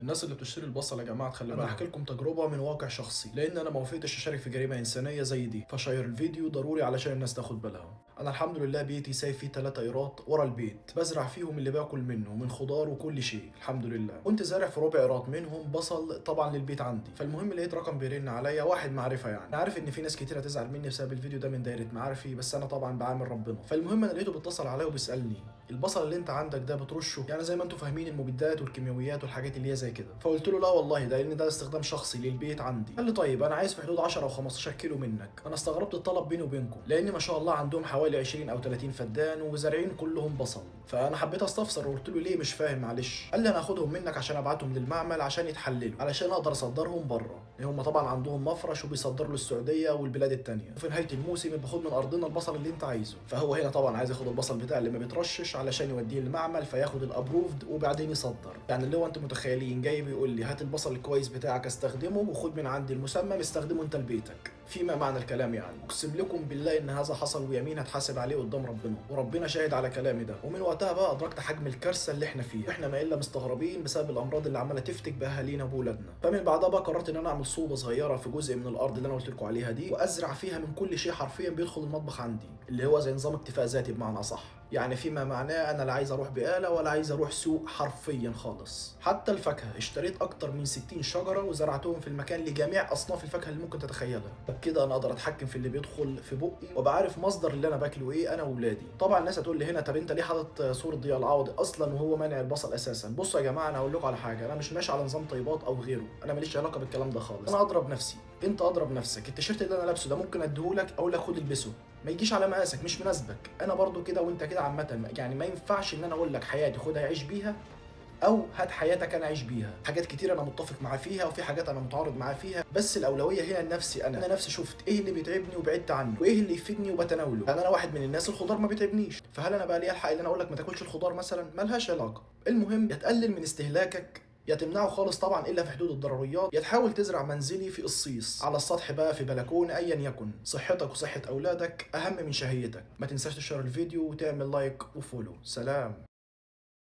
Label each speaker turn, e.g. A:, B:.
A: الناس اللي بتشتري البصل يا جماعة تخلي بالها. انا هحكي لكم تجربه من واقع شخصي، لان انا ما وافقتش اشارك في جريمة انسانيه زي دي، ف share الفيديو ضروري علشان الناس تاخد بالها. انا الحمد لله بيتي سايب فيه 3 قيراط ورا البيت، بزرع فيهم اللي باكل منه من خضار وكل شيء الحمد لله. كنت زارع في ربع قيراط منهم بصل طبعا للبيت عندي. فالمهم لقيت رقم بيرن عليا، واحد معرفة، يعني انا عارف ان في ناس كتير هتزعل مني بسبب الفيديو ده من دايرة معارفي، بس انا طبعا بعامل ربنا. فالمهم انا لقيته بيتصل عليا وبيسالني البصل اللي انت عندك ده بترشه، يعني زي ما انتم فاهمين المبيدات والكيماويات والحاجات اللي هي زي كده. فقلت له لا والله، ده لان ده استخدام شخصي للبيت عندي. قال لي طيب انا عايز في حدود 10 او 15 كيلو منك. انا استغربت الطلب بيني وبينكم، لان ما شاء الله عندهم حوالي 20 او 30 فدان وزارعين كلهم بصل. فانا حبيت استفسر وقلت له ليه مش فاهم معلش. قال لي انا هاخدهم منك عشان ابعتهم للمعمل عشان يتحللوا، علشان اقدر اصدرهم بره، لان هم طبعا عندهم مفرش وبيصدروا للسعودية والبلاد التانية، وفي نهاية الموسم باخد من ارضنا البصل اللي انت عايزه. فهو هنا طبعا عايز ياخد البصل بتاع اللي ما بيترشش علشان يوديه للمعمل فياخد ال approved وبعدين يصدر. يعني اللي هو انتم متخيلين جاي بيقول لي هات البصل الكويس بتاعك استخدمه، وخد من عندي المسمم استخدمه انت لبيتك، فيما معنى الكلام يعني. اقسم لكم بالله ان هذا حصل، ويمين هتحاسب عليه قدام ربنا، وربنا شاهد على كلامي ده. ومن وقتها بقى ادركت حجم الكارثة اللي احنا فيها، احنا ما الا مستغربين بسبب الامراض اللي عماله تفتك باهالينا وبولادنا. فمن بعدها بقى قررت ان انا اعمل صوبه صغيرة في جزء من الارض اللي انا قلت لكم عليها دي، وازرع فيها من كل شيء حرفيا بيدخل المطبخ عندي، اللي هو زي نظام اكتفاء ذاتي بمعنى اصح. يعني فيما معناه انا لا عايز اروح بقاله ولا عايز اروح سوق حرفيا خالص. حتى الفاكهة اشتريت اكتر من 60 شجرة وزرعتهم في المكان لجميع اصناف الفاكهة اللي ممكن تتخيلها. بكده انا اقدر اتحكم في اللي بيدخل في بقي، وابقى عارف مصدر اللي انا باكله ايه انا واولادي. طبعا الناس هتقول لي هنا طب انت ليه حاطط صوره ضياء العوضي اصلا وهو مانع البصل اساسا؟ بصوا يا جماعة، انا هقول لكم على حاجة، انا مش ماشي على نظام طيبات او غيره، انا ماليش علاقة بالكلام ده خالص. انا اضرب نفسي، انت اضرب نفسك. التيشيرت اللي انا لابسه ده ممكن اديهولك اقول لك خد البسه، ما يجيش على مقاسك، مش مناسبك. انا برضو كده وانت كده عامة، يعني ما ينفعش ان انا اقول لك حياتي خدها عيش بيها او هات حياتك انا عيش بيها. حاجات كتير انا متفق معاه فيها، وفي حاجات انا متعارض معاه فيها، بس الاولوية هنا لنفسي انا. انا نفسي شفت ايه اللي بيتعبني وبعدت عنه، وايه اللي يفيدني وبتناوله. يعني انا واحد من الناس الخضار ما بيتعبنيش، فهل انا بقى ليا الحق ان انا اقول لك ما تاكلش الخضار مثلا؟ ملهاش علاقة. المهم يا تقلل من استهلاكك، يا تمنعه خالص طبعا الا في حدود الضروريات، يا تحاول تزرع منزلي في قصيص على السطح بقى، في بلكونة، ايا يكن. صحتك وصحة اولادك اهم من شهيتك. ما تنساش تشير الفيديو وتعمل like و follow. سلام.